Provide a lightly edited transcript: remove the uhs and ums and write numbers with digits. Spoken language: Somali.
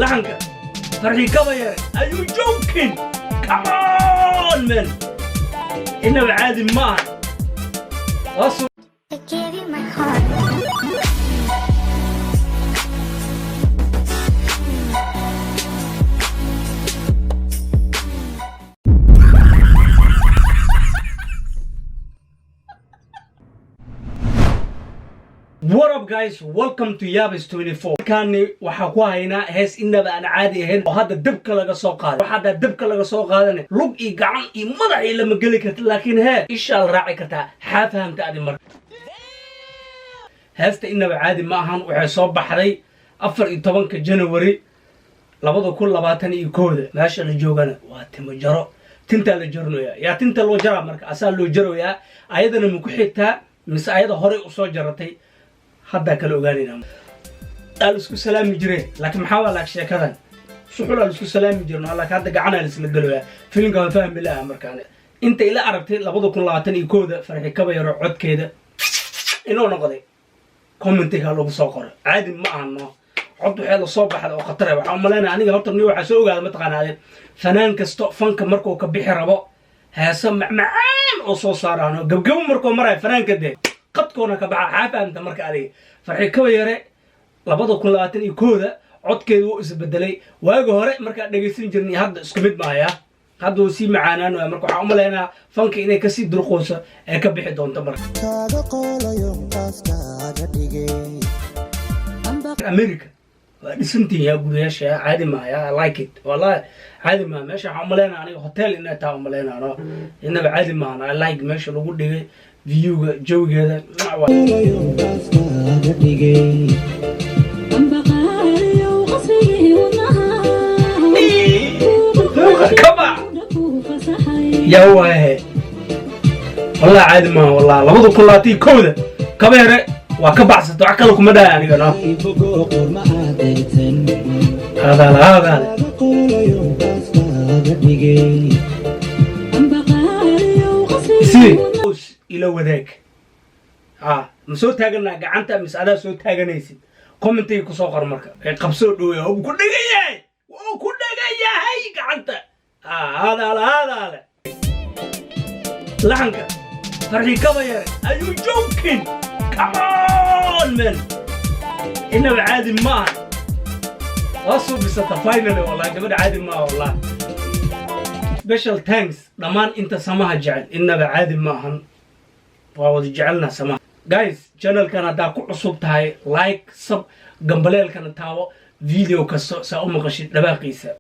Laxanka Farxi Kabayare. Are you joking? Come on, man, inaba caadi maaha. Waa I gave you my heart. What up, guys? Welcome to Yabis 24. Halkaani waxaa ku haynaa hees inaba aan caadi ahayn oo hadda dabka laga soo qaaday. Waxa hadda dabka laga soo qaadane, lug iyo gacan iyo madax iyo lama geli karta, laakiin hee ishaa la raaci kartaa. Xaa fahamta adi? Marka heesta inaba caadi ma ahan. Waxay soo baxday 14-ka January 2021-da. Meesha la joogana waa timo jaro, tintaa la jarnoyaa. Yaa tinta loo jaraa? Marka asaa loo jaroyaa, ayadana ma ku xigtaa mise ayada horey usoo jaratay? Haddaa kala ogaanayna. Aa la isku salaami jireen, laakiin maxaa waa laak sheekadan suxulaa la isku salaami jirno, laakiin hadda gacanaa la isla galoyaa. Filimka waan fahmi laha. Markaan inta ila aragtay 2021-da Farxi Kabayaro codkeeda inuu noqday, commentiga lagu soo qoro. Caadi ma ahano, cod waxay la soo baxda oo khatar ah. Waxaa umalaynaya aniga horta ni waxaa soo ogaada, mataqaanaade, fanaan kasto fanka markuu ka bixi rabo heeso macmacaan oo soo saaraano gabgabo markuu marayo fanaanka dee qadkoona ka baxa. Xaa fahamta? Marka adiga Farxi Kabayare 2021-da codkeedu wuu isbedelay. Waagi hore markaa dhegaysan jirnay hadda isku mid maaya, hadda wuu sii macaanaanaya. Marka waxaa umalaynaa fanka inay kasii durqooso ee ka bixi doonto marka. Kaaga qoolayo qaaskaaga dhigay. America waa dhisantihin yaa guriyaasha, caadi maaya. I like it, wallahi caadi maaha. Meesha waxaan umalaynaa aniga hotel inay tahay umalaynaa. No, inaba caadi maahan. I like meesha lagu dhigay, viewga, jawigeeda. Qoolayo qaaskaaga dhigay. Ambaqaaliyow qasrigii wadnaha. Kaba yaa waaye, wallahi caadi maaha. Wallahi 2021-da Kabeere waa ka baxsata, wax kale kuma dhahay aniga. No. Bogo qorma adeegtan. Hadaale hadaale. Kaaga qoolayo qaaskaaga dhigay. Ambaqaaliyow qasrigii Si wadnaha. ila wadaag ha, ma soo taaganaa gacanta mise adaa soo taaganaysid? Commentiga kusoo qor. Marka ee qabsoo dhowya, wuu ku dhegan yahay, wuu ku dhegan yahay gacanta. Ha hadaale hadaale. Laxanka Farxi Kabayare. Are you joking? Come on, man, inaba caadi maaha. Waa suubisata finally, wallahi gabadha caadi maaha. Wallahi special thanks dhammaan inta samaha jecel, inaba caadi ma ahan, waa wada jecelnaa samaha. Guys, channelkan haddaa ku cusub tahay, like, sub, gambaleelkana taabo, video kasta saa u maqashid dhawaaqiisa.